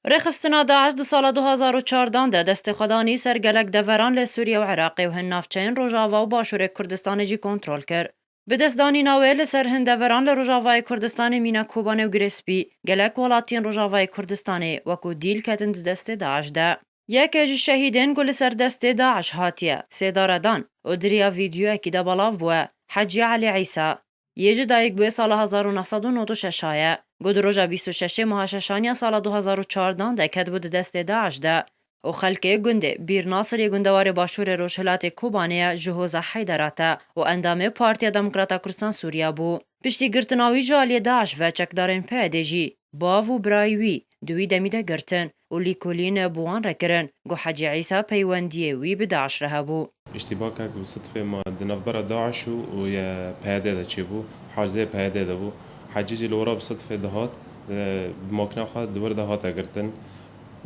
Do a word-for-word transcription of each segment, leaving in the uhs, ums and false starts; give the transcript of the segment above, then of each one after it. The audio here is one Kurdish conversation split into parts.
Rêxistina DAIŞ di sala du hazar û çardan de destê xwe danî ser gelek deveran li Sûriye û Iraqê û hin navçeyên Rojava û Başûrê Kurdistanê jî kontrol kir. Bi destdanîna wê li ser hin deveran li Rojavayê Kurdistanê mîna Kobanê û Girê Spî, gelek welatiyên Rojavayê Kurdistanê wekû dîl ketin di destê DAIŞ de. Yeke ji şehîdên ku li ser destê DAIŞ hatiye sêdare dan û di riya vîdeoyekî de belav bûye, Hecî Elî Îsa, yê ji dayik bûye sala hezar û neh sed û nod û şeş a ye, ku di roja bîst û şeşê meha şeşan ya sala du hazar û çardan de ketibû di destê DAIŞ de û xelkê gundê Bîr Nasir yê gundewarê başûrê rojhilatê Kobanê ye ji Hoza Heyderat e û endamê Partiya Demokrata Kurdistan Sûriya bû. Piştî girtina wî ji aliyê DAIŞ ve çekdarên PYDê jî bav û birayê wî di wî demî de girtin û lîkolîn bi wan re kirin ku Hecî Îsa peywendiyê wî bi DAIŞ re hebû. Îştîbakek bi sidfê ma di navbera DAIŞ û, û ye PYDê de çêbû, hacizê PYDê de bû. Hecî jî li wira bi sidfê dihat, e, bi makina xwe di wir de hate girtin.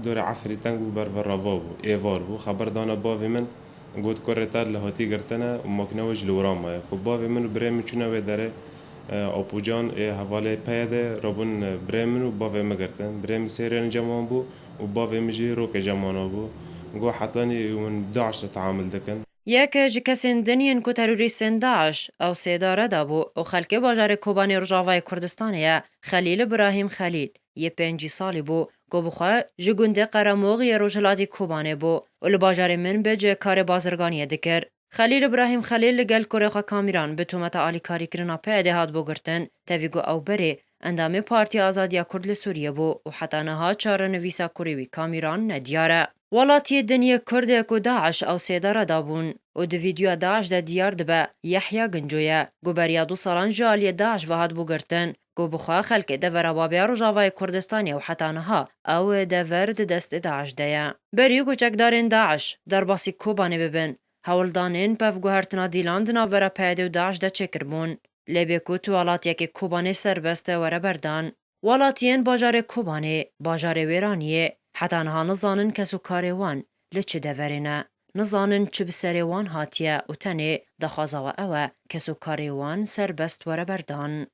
Dorê esrî teng bû, ber vir rava bû, êvar bû. Xeber dane bavê min, got, kurê te li hatî girtine û makîna wê jî li wira maye. Ku bavê min û birê min çûne wê derê, e, Apocan ê hevalê PYDê rabûn, e, birê min û bavê min girtin. Birê min sêrên cem wan bû û bavê min jî rokê cem wana bû. Got, hetanî hûn DAIŞ re teamul dikin. Yek ji kesên din yên ku terorîstên DAIŞ ew sêdare dabû û xelkê bajarê Kobanê Rojavayê Kurdistanê ye, Xelîl Birahîm Xelîl, yê pêncî salî bû, ku bi xwe ji gundê Qeremox yê rojhilatî Kobanê bû û li bajarê Minbic karê bazirganiyê dikir. Xelîl Îbrahîm Xelîl li gel kurê xwe Kamîran bi tometa alîkarîkirina PYDê hatibû girtin, tevî ku ew berê endamê Partiya Azadiya Kurd li Sûriyê bû û heta niha çarenivîsa kurê wî Kamîran nediyar e. Welatiyê din yê Kurd ê ku DAIŞ ew sêdare dabûn û di vîdeoya DAIŞ de diyar dibe, Yehya Ginco ye, ku beriya du salan ji aliyê DAIŞ ve hatibû girtin, ku bi xwe xelkê devera Babeya Rojavayê Kurdistanê û heta niha ew dever di destê DAIŞ de ye. Berî ku çekdarên DAIŞ derbasî Kobanê bibin, hewldanên pevguhertina dîlan di navbera PYDê û DAIŞ de çêkiribûn. Lê bê ku tu welatiyekê Kobanê serbest were berdan. Welatiyên bajarê Kobanê, bajarê Wêraniyê, heta niha nizanin kes û karê wan li çi deverê ne. Nizanin çi bi serê wan hatiye û tenê daxwaza we ew e, kes û karê wan serbest were berdan.